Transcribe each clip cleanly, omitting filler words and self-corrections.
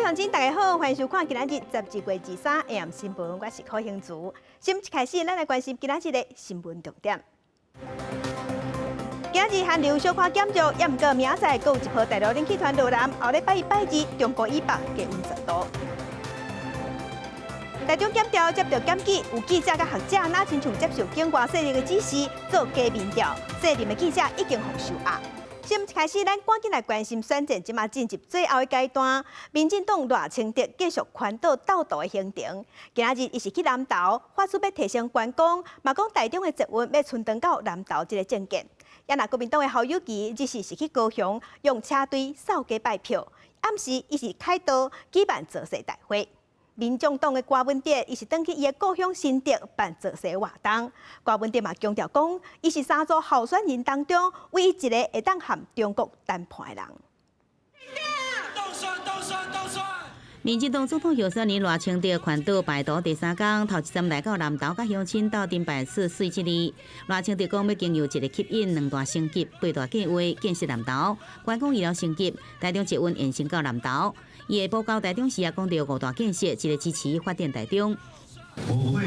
鄉親，大家好，歡迎收看今仔日12月23 AM 新聞，我是柯興竹。新聞一開始，咱來關心今仔日的新聞重點。今仔日寒流小可減弱，也毋過明仔載閣有一波大陸冷氣團落南，後禮拜一拜二中部以北低溫10度。台中檢調接著檢舉，有記者佮學者，若親像接受境外勢力的指示做假民調，姓林的記者已經予收押。新聞一開始，咱趕緊來關心選戰，這馬進入最後的階段。民進黨賴清德繼續環島鬥圖的行程。今仔日伊是去南投，發出欲提升觀光，嘛講台中的捷運欲伸長到南投這个政見。也若國民黨的侯友宜，這時是去高雄，用車隊掃街拜票，暗時伊是凱道舉辦造勢大會。民眾黨的柯文哲，伊是轉去伊的故鄉新竹辦造勢活動。柯文哲嘛強調講，伊是三組候選人當中唯一一个會當和中國談判的人。民進黨總統候選人賴清德環島拜圖第三工，頭一站來到南投，佮鄉親鬥陣拜四媠這裡。賴清德講欲經由一个吸引、兩大升級、八大計畫建設南投，觀光醫療升級，台中捷運延伸到南投。伊會報告台中時也講著五大建設，一个支持發展台中。我會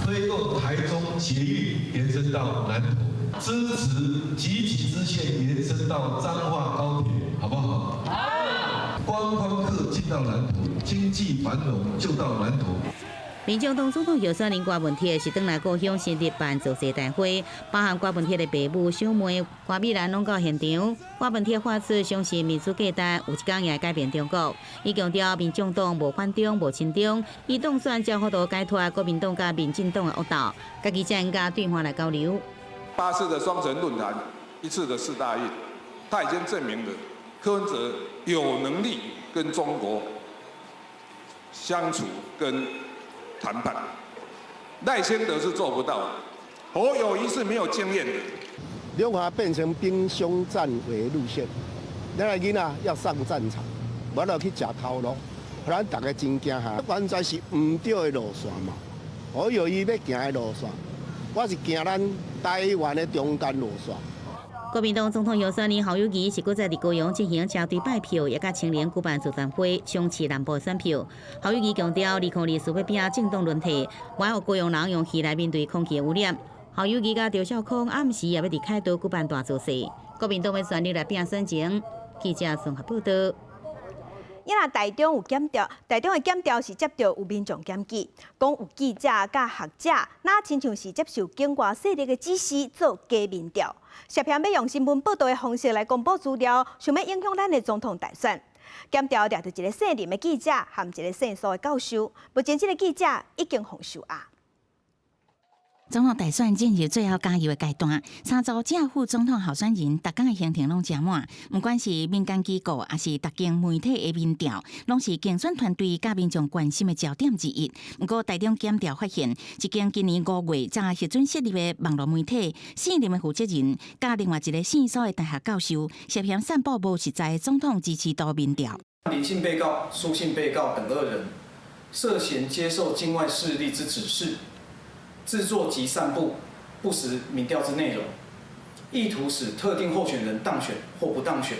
推動台中捷運延伸到南投，支持集集支線延伸到彰化高鐵，好不好？好。觀光客進到南投，經濟繁榮就到南投。民進黨總統候選人柯文哲是轉來故鄉新竹辦造勢大會，包含柯文哲的爸母、小妹柯美蘭攏到現場。柯文哲發出相信民主價值，有一工也會改變中國。伊強調民眾黨無反中無親中，伊當選才有法度解脫國民黨佮民進黨的惡鬥，家己才應該對話來交流。八次的雙城論壇，一次的世大運，他已經證明了柯文哲有能力跟中國相處跟談判，賴清德是做不到的，侯友宜是沒有經驗的。兩岸變成兵凶戰危路線，咱的囡仔要上戰場，無法去食頭路，咱逐家真驚嚇，完全是毋對的路線嘛。侯友宜欲行的路線，我是行咱台灣的中間路線。國民黨總統候選人侯友宜是閣再佇高雄進行車隊拜票，也佮青年舉辦座談會，衝刺南部選票。侯友宜強調，2024欲拼政黨輪替，無愛予高雄人用魚來面對空氣污染。侯友宜佮張孝康暗時也欲佇凱道舉辦大造勢，國民黨欲全力來拼選情。記者綜合報道。伊若台中有檢調，台中的檢調是接著有民眾檢舉，講有記者佮學者，若親像是接受境外勢力的指示做假民調，涉嫌欲用新聞報導的方式來公布資料，想欲影響咱的總統大選。檢調掠著一个姓林的記者和一个姓蘇的教授，目前這个記者已經予收押。總統大選進入最後加油的階段，三組正副總統候選人逐工的行程攏誠滿，毋管是民間機構，抑是逐間媒體的民調，攏是競選團隊佮民眾關心的焦點之一。毋過台中檢調發現，一間今年5月才核准設立的網路媒體，姓林的負責人，佮另外一个姓蘇的大學教授，涉嫌散布無實在的總統支持度民調。林姓被告、蘇姓被告等二人涉嫌接受境外勢力之指示，製作及散布不實民調之內容，意圖使特定候選人當選或不當選。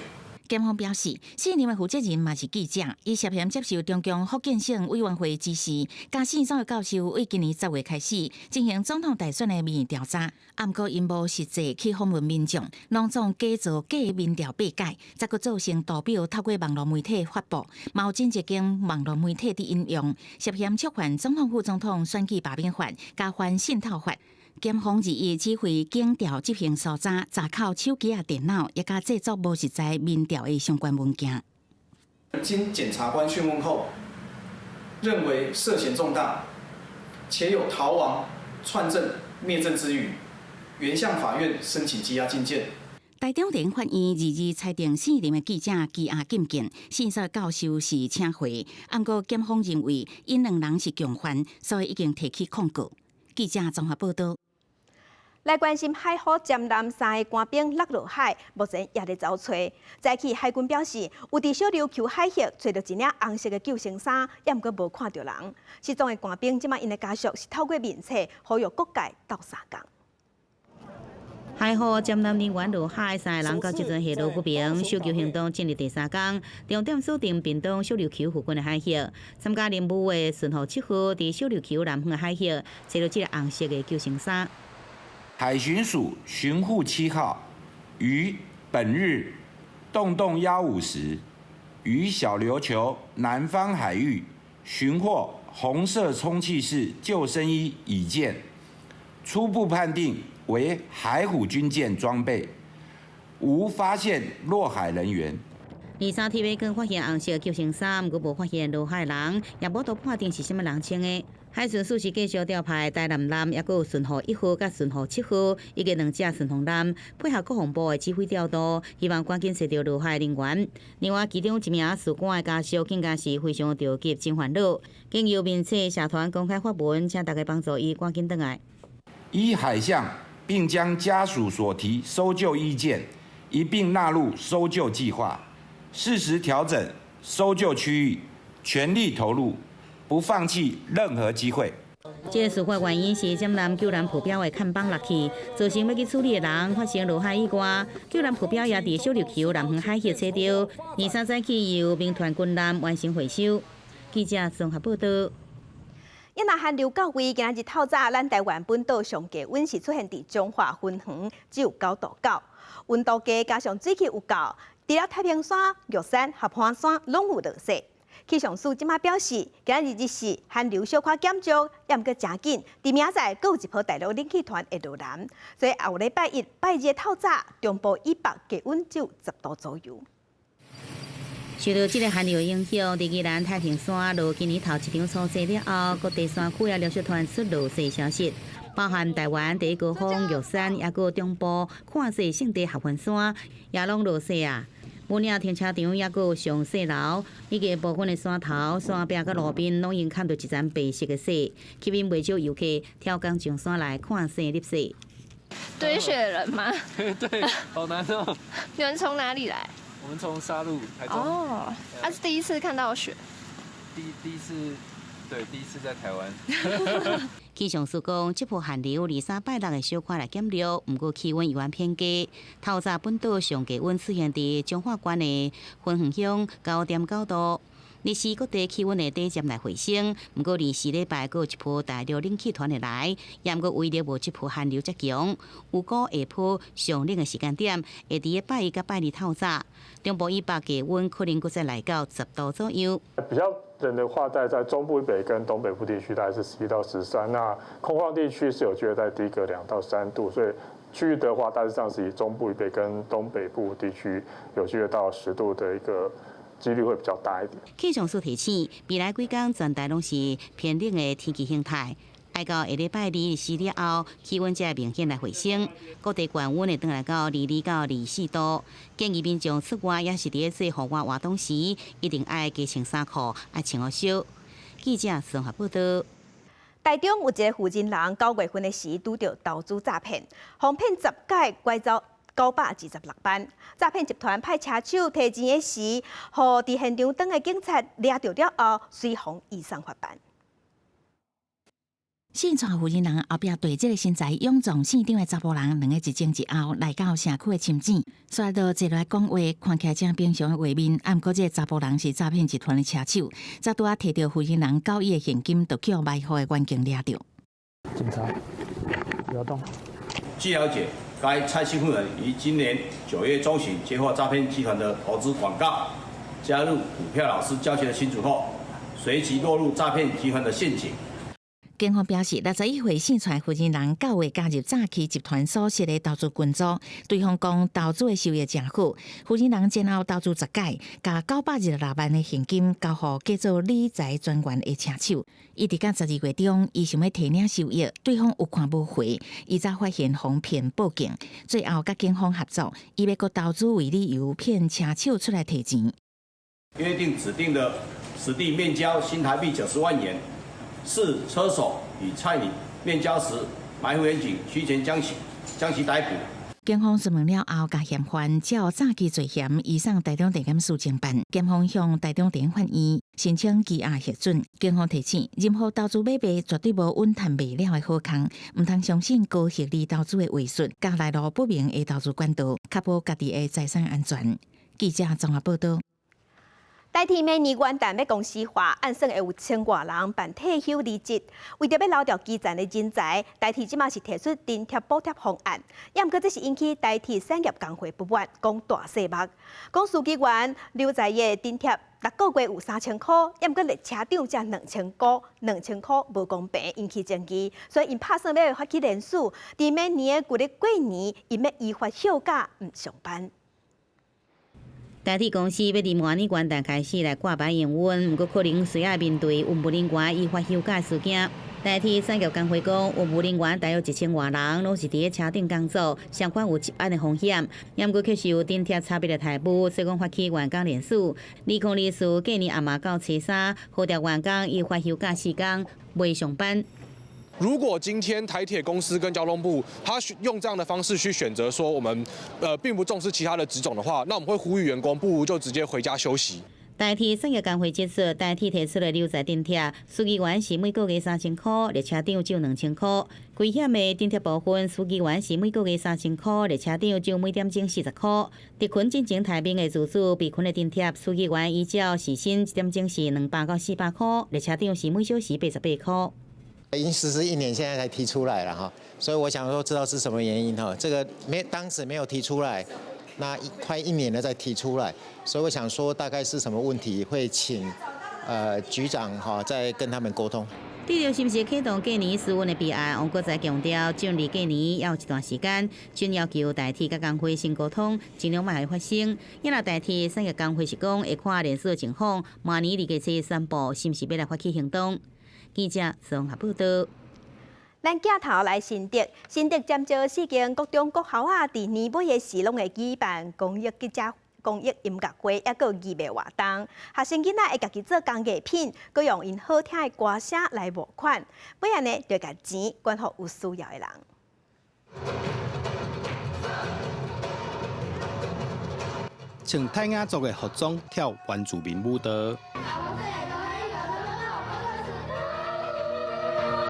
檢方表示，姓林的負責人嘛是記者，伊涉嫌接受中共福建省委員會指示，佮姓蘇的教授對今年10月開始進行總統大選的民意調查，毋過𪜶無實際去訪問民眾，攏總假造假民調報告，再閣做成圖表透過網路媒體發布，嘛有真濟間網路媒體佇引用，涉嫌觸犯總統副總統選舉罷免法、佮反滲透法。檢方21指揮警調執行搜查，查扣手機仔電腦，也佮製作無實在民調的相關文件。經檢察官訊問後，認為涉嫌重大，且有逃亡、串證、滅證之虞，原向法院申請羈押禁見。台中地法院22裁定姓林的記者羈押禁見，姓蘇教授是請回，毋過檢方認為𪜶兩人是共犯，所以已經提起控告。記者綜合報道。來關心海虎尖艦三个官兵落落海，目前也咧走揣。早起海軍表示，有佇小琉球海域揣著一領紅色的救生衫，也毋過無看著人。失蹤的官兵這馬𪜶的家屬是透過面冊呼籲各界鬥相共。海虎潛艦人員落海，三个人到這陣下落不明，搜救行動進入第三工，重點鎖定屏東小琉球附近的海域。參加任務的順風七號佇小琉球南方的海域，揣著這个紅色的救生衫。海巡署巡護七號於本日洞洞15時，於小琉球南方海域尋獲紅色充氣式救生衣一件，初步判定為海虎軍艦裝備，無發現落海人員。二三天尾更發現紅色救生衫，閣無發現落海人，也無法度判定是啥物人穿的。海巡署是繼續調派台南艦，抑閣有順護一號佮順護七號，以及兩隻順風艦，配合國防部的指揮調度，希望趕緊揣著落海人員。另外，其中一名事故的家屬更加是非常著急、真煩惱，經由面冊社團公開發文，請大家幫助伊趕緊轉來。依海象，並將家屬所提搜救意見一併納入搜救計劃，適時調整搜救區域，全力投入，不放棄任何機會。這个事發原因是潛艦救難浮標的看板落去，造成欲去處理的人發生落海意外。救難浮標也佇小琉球南方海域揣著，二三早起由民團軍艦完成回收。記者綜合報道。一若寒流到位，今仔日透早，咱台灣本島上低溫是出現佇彰化芬園，只有9度9，溫度低加上水氣有夠，除了太平山、玉山、合歡山攏有落雪。氣象署這馬表示，今仔日日時寒流小可減弱，抑毋過誠緊，佇明仔載閣有一波大陸冷氣團會落南，所以後禮拜一、拜二透早，中部以北低溫只有10度左右。受到這个寒流影響，佇宜蘭太平山落今年頭一場初雪了後，各地山區也陸續傳出落雪消息，包含台灣第一高峰玉山，抑閣中部看雪勝地合歡山，也攏落雪啊。武嶺停車場抑閣有上雪樓，以及部分的山頭、山壁佮路邊，攏已經看著一層白色的雪，吸引袂少遊客挑工上山來看雪、翕雪。堆雪人嗎？對，好難哦。你們從哪裡來？我們從沙鹿台中。哦，啊，是第一次看到雪。第一次，對，第一次在台灣。氣象署講，這波寒流二三拜六會小可來減弱，毋過氣溫依然偏低。透早本島上低溫出現佇彰化縣的芬園鄉9.9度。日時各地氣溫會短暫來回升，毋過二四禮拜閣有一波大陸冷氣團會來，也毋過威力無這波寒流遮強。預估下波上冷的時間點會佇拜一佮拜二透早，中部以北低溫可能閣再來到10度左右。比較冷的話，大概在中部以北跟東北部地區大概是11到13，那空曠地區是有機會再低個2到3度，所以區域的話，大致上是以中部以北跟東北部地區有機會到10度的一個幾率會比較大一點。氣象署提醒，未來幾工全台攏是偏冷的天氣形態，愛到下禮拜二四了後，氣溫才會明顯來回升，各地高溫會轉來到22到24度。建議民眾出外抑是佇咧做戶外活動時，一定愛加穿衫褲，愛穿予少。記者綜合報道。台中有一个負責人9月份的時拄著投資詐騙，予騙十擺拐走926萬。詐騙集團派車手提錢的時，予佇現場等的警察掠著了後，隨予移送法辦。姓蔡負責人後壁綴這个身材勇壯姓張的查埔人，兩个一前一後來到社區的深井，煞就坐來講話，看起來誠平常的畫面。啊，毋過這个查埔人是詐騙集團的車手，才拄仔提著負責人交伊的現金，就予埋伏的員警掠著。警察，不要動。據了解，該蔡姓婦人於今年9月中旬接獲詐騙集團的投資廣告，加入股票老師教學的群組後，隨即落入詐騙集團的陷阱。警方表示，61歲姓蔡負責人9月加入詐欺集團所設的投資群組，對方講投資的收益誠好。負責人前後投資十擺，共926萬的現金交予叫做理財專員的車手。一直到12月中，伊想欲提領收益，對方有看無回，伊才發現予騙報警，最後佮警方合作，以欲閣投資為理由騙車手出來提錢。約定指定的實地面交新台幣90萬元。是車手與蔡女面交時，埋伏員警趨前將其逮捕。警方詢問了後，共嫌犯照詐欺罪嫌移送台中地檢署偵辦。檢方向台中地檢法院申請羈押核准。警方提醒，任何投資買賣絕對無穩趁袂了的好康，毋通相信高息利投資的話術，佮來路不明的投資管道，確保家己的財產安全。記者綜合報道。台鐵明年元旦欲公司化，按算會有千外人辦退休離職。為著欲留著基層的人才，台鐵這馬是提出津貼補貼方案。也毋過這是引起台鐵產業工會不滿，講大細目。講司機員留才的津貼6個月有3000箍，也毋過列車長才兩千箍，兩千箍無公平，引起爭議。所以𪜶拍算欲發起連署，佇明年的舊曆過年，𪜶欲依法休假毋上班。台鐵公司欲佇明年元旦開始來掛牌營運，毋過可能需要面對運務人員依法休假事件。台鐵產業工會講，運務人員大約1000外人，攏是佇咧車頂工作，相關有職安的風險。毋過卻是有津貼差別的待遇，所以講發起員工連署。2024過年暗暝到初三，號召員工依法休假4工，袂上班。如果今天台鐵公司跟交通部，他用這樣的方式去選擇說，我們並不重視其他的職種的話，那我們會呼籲員工，不如就直接回家休息。台鐵產業工會指出，台鐵提出的留才津貼，司機員是每個月3000箍，列車長只2000箍。危險的津貼部分，司機員是每個月3000箍，列車長只每點鐘40箍。特勤進前待命的自主備勤的津貼，司機員依照時薪一點鐘是200到400箍，列車長是每小時88箍。已經實施一年，現在才提出來了哈，所以我想說知道是什麼原因哈，這個沒當時沒有提出來，那快一年了再提出來，所以我想說大概是什麼問題，會請局長哈再跟他們溝通。對著是毋是啟動過年試運的備案，王國材強調，進入過年猶有一段時間，正要求台鐵佮工會先溝通，盡量莫予發生。因為台鐵產業工會是講會看連署的情況，明年2月7宣布是毋是欲來發起行動。記者綜合報道。咱鏡頭來新竹，新竹尖石四間國中國校仔，佇年尾的時攏會舉辦公益記者公益音樂會，抑閣有義賣活動。學生囡仔會家己做工藝品，閣用𪜶好聽的歌聲來募款。尾仔呢，就共錢捐予有需要的人。穿泰雅族的服裝跳原住民舞蹈。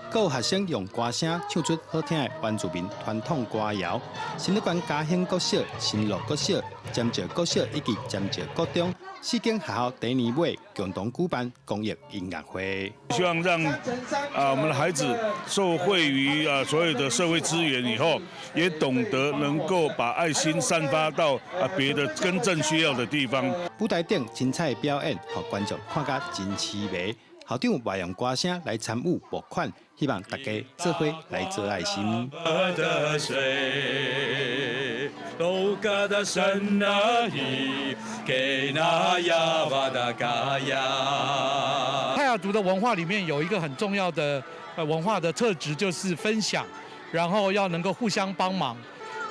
閣有學生用歌聲唱出好聽的原住民傳統歌謠。新竹縣嘉興國小、新樂國小、尖石國小以及尖石國中四間學校第年尾共同舉辦公益音樂會，希望讓我們的孩子受惠於所有的社會資源以後，也懂得能夠把愛心散發到別的更正需要的地方。舞台頂精彩的表演，予觀眾看甲真痴迷。校長嘛用歌聲來參與募款，希望大家做伙來做愛心。泰雅族的文化裡面有一個很重要的文化的特質，就是分享，然後要能夠互相幫忙。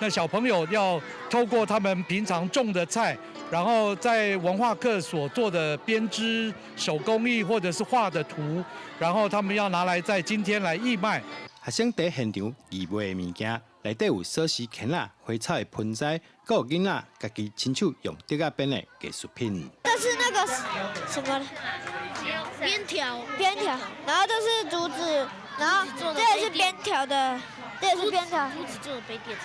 那小朋友要透過他們平常種的菜，然後在文化課所做的編織手工藝或者是畫的圖，然後他們要拿來在今天來義賣。學生佇現場義賣的物件，內底有鎖匙圈仔、花草的盆栽，閣有囡仔家己親手用竹仔編的藝術品。這是那個什麼？邊條，邊條，然後這是竹子，然後這也是邊條的。這也是邊條，竹子做的杯墊，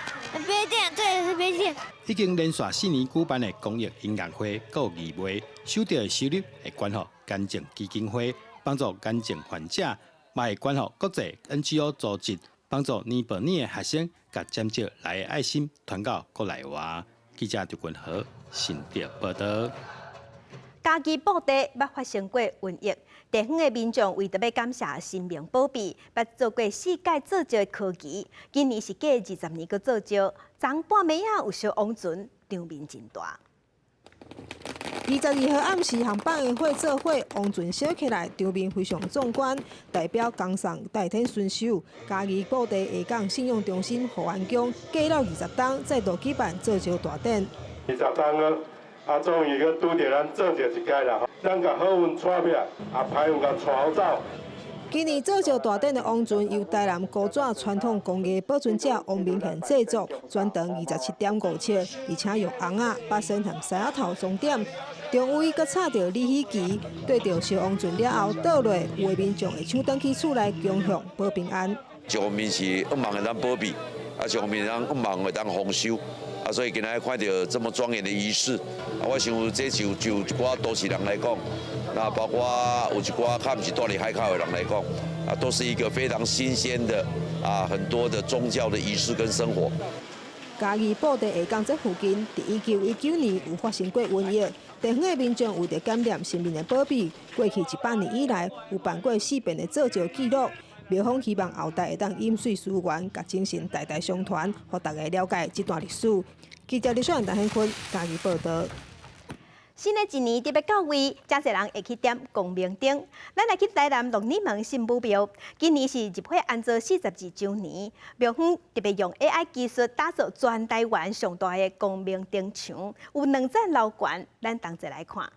杯墊，這也是杯墊。已經連續4年舉辦的公益音樂會，閣有義賣，收著的收入會捐予癌症基金會，幫助癌症患者，嘛會捐予國際 NGO 組織，幫助尼泊爾的學生，共尖石來的愛心傳到國內外。記者張君和新竹報道。嘉義布袋捌發生過瘟疫，地方的民眾為著欲感謝神明保庇，捌做過四擺做醮的科儀，今年是隔20年閣做醮，昨半暝仔有燒王船，場面真大。22號暗時，航班的火做伙，王船燒起來，場面非常壯觀。代表恭送代天巡守，嘉義布袋下港信仰中心護安宮，隔了20冬再度舉辦做醮大典。20冬了。啊，終於閣拄著咱做醮一屆啦！咱共好運帶起來，啊，歹運共帶走。今年造石大典的王船由台南高紙傳統工藝保存者王明賢製作，全長27.5尺，而且用紅仔、八仙和獅仔頭裝點，中位閣插著鯉魚旗，綴著燒王船了後倒落，有的民眾會搶轉去厝內恭賀保平安。一方面是希望會當保庇，啊，一方面咱希望會當豐收，啊，所以今仔看著這麼莊嚴的儀式，啊，我想這就就一寡都市人來講，那包括有一寡較毋是蹛佇海口的人來講，啊，都是一個非常新鮮的啊，很多的宗教的儀式跟生活。嘉義布袋下港這附近，佇1919年有發生過瘟疫，地方的民眾為著感念神明的保庇，過去100年以來有辦過四遍的做醮紀錄。廟方希望後代會當飲水思源，共精神代代相傳，予大家了解這段歷史。記者李小賢、陳顯坤嘉義報導。新的一年特別到位，誠濟人會去點光明燈。咱來去台南鹿耳門聖母廟，今年是入火安祖42週年，廟方特別用 AI 技術打造全台灣上大的光明燈牆，有兩層樓懸，咱同齊來看。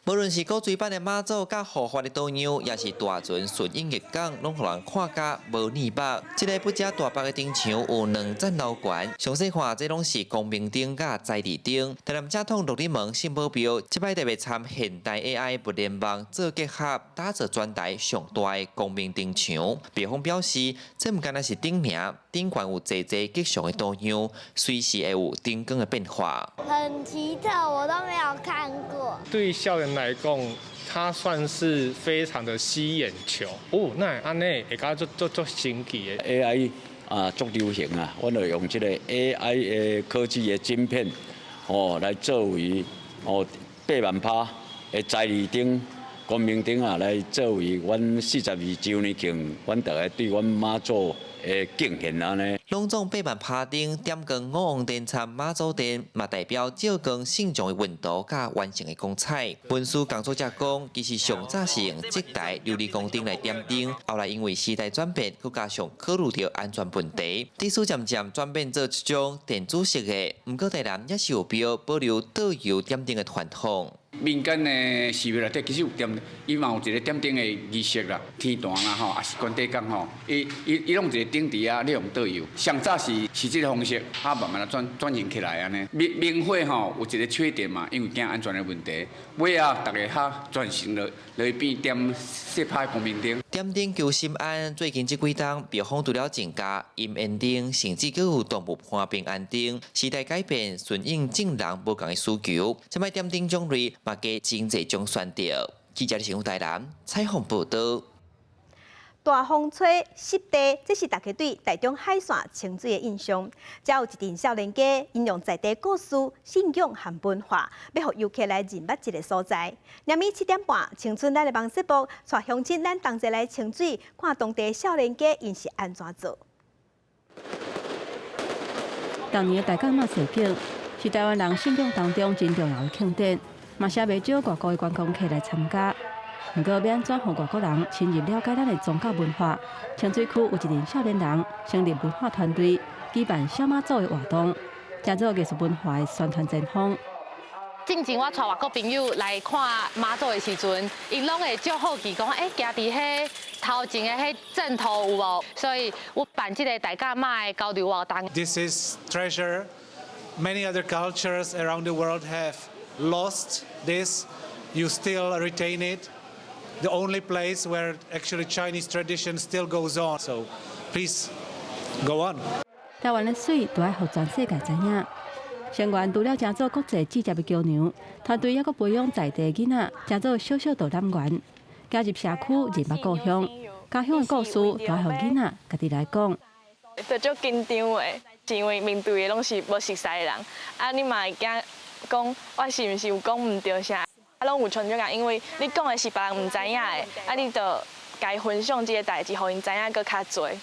無論是古錐版的媽祖、佮護法的圖樣，抑是大船順應逆港，攏予人看甲無膩目。這个不只大百的燈牆有兩層樓懸，詳細看這攏是光明燈佮災地燈。台南正統鹿耳門聖母廟，這擺特別參現代 AI 物聯網做結合，打造全台上大的光明燈牆。廟方表示，這毋干焦是燈爾，頂懸有濟濟吉祥的圖樣，隨時會有燈光的變化。很奇特，我都沒有看過。對校園來講，它算是非常的吸眼球。哦，哪會按呢會感覺足足足神奇的。 AI 啊，足流行啊，阮就用這个 AI 的科技的晶片，哦，來作為哦8萬帕的災利燈、光明燈啊，來作為阮42週年慶，阮逐个對阮媽祖的敬獻按呢。攏總8萬帕燈點光五王殿參媽祖殿，嘛代表照光信眾的運途佮完成的光彩。文書工作者講，其實上早是用這台琉璃光燈來點燈，後來因為時代轉變，閣加上考慮著安全問題，歷史漸漸轉變做一種電子式的。毋過台南猶是有廟保留倒油點燈的傳統。民間的寺廟內底其實有點，伊嘛有一個點燈的儀式啦，天壇啦吼，抑是關帝宮吼，伊伊伊攏有一個燈佇遐，咧用倒油。上早是是這个方式，啊慢慢仔轉轉型起來按呢。明明火吼有一个缺點嘛，因為驚安全的問題，尾仔逐家較轉型落來變點細拍光明燈。點燈求心安，最近這幾冬，廟方除了增加陰煙燈，甚至閣有動物伴平安燈。時代改變，順應眾人無仝的需求，這擺點燈種類嘛加真濟種選擇。記者新聞台南採訪報導。大風吹濕地，這是大家對台中海線清水的印象。遮有一陣少年家，𪜶用在地故事、信仰和文化，欲予遊客來認捌這个所在。明暝7點半，青春咱的網節目，帶鄉親咱同齊來清水，看當地少年家𪜶是按怎做。逐年的大甲媽祭典是台灣人信仰當中真重要的慶典，嘛是袂少外國的觀光客來參加。毋過，欲按怎予外國人深入了解咱的宗教文化？清水區有一陣少年人成立文化團隊，舉辦小媽祖的活動，成做藝術文化的宣傳前鋒。進前我帶外國朋友來看媽祖的時陣，𪜶攏會足好奇講，欸，徛佇彼頭前的彼陣頭有無？所以我辦這个大甲媽的交流活動。 This is treasure. Many other cultures around the world have lost this. You still retain it. The only place where actually Chinese tradition still goes on. So please go on. 台灣的媠，著愛予全世界知影。成員除了成做國際誌業的橋梁，團隊猶閣培養在地囡仔，成做小小導覽員，加入社區認捌故鄉，家鄉的故事，著愛予囡仔家己來講。就足緊張的，是因為面對的攏是無熟似的人，啊，你嘛會驚講我是毋是有講毋著啥？啊，攏有成就感，因為你講的是別人毋知影的，啊，你就共分享這个代誌，予𪜶知影閣較濟。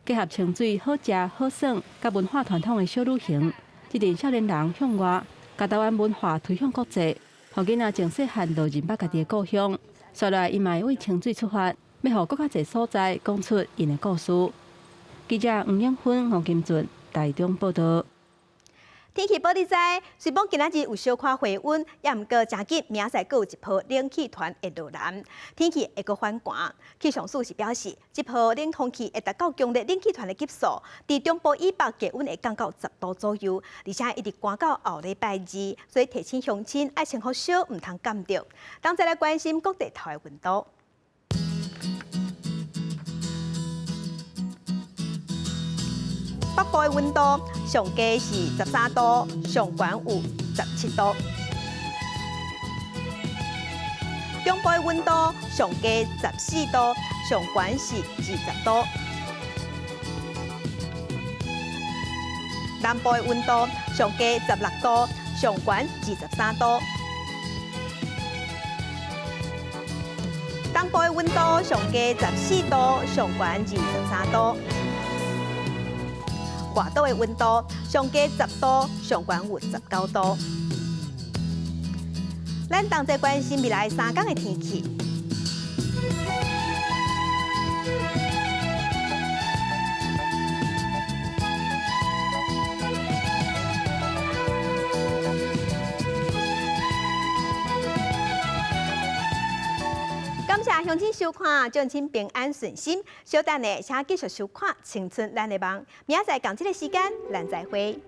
結合清水好食好耍，佮文化傳統的小旅行，這陣少年人向外，共台灣文化推向國際，予囡仔從細漢就認捌家己的故鄉。紲來𪜶嘛會為清水出發，欲予閣較濟所在講出𪜶的故事。記者黃永芬、黃金俊台中報導。天氣報你知，雖講今仔日有小可回溫，也毋過誠緊，明仔載閣有一波冷氣團會落來，天氣會閣反寒。氣象署是表示，這波冷空氣會達到強烈冷氣團的級數，佇中部以北低溫會降到10度左右，而且一直寒到後禮拜二，所以提醒鄉親愛穿好少，毋通感著。同齊來關心各地頭的溫度。北部的溫度上低是13度，上懸有17度。中部的溫度上低14度，上懸是20度。南部的溫度上低16度，上懸23度。東部的溫度上低14度，上懸23度。外島的溫度上低10度，上懸有19度。咱同齊關心未來三工的天氣。感謝鄉親收看，祝親平安順心。稍等下，請繼續收看《青春咱的夢》。明仔載仝這个時間，咱再會。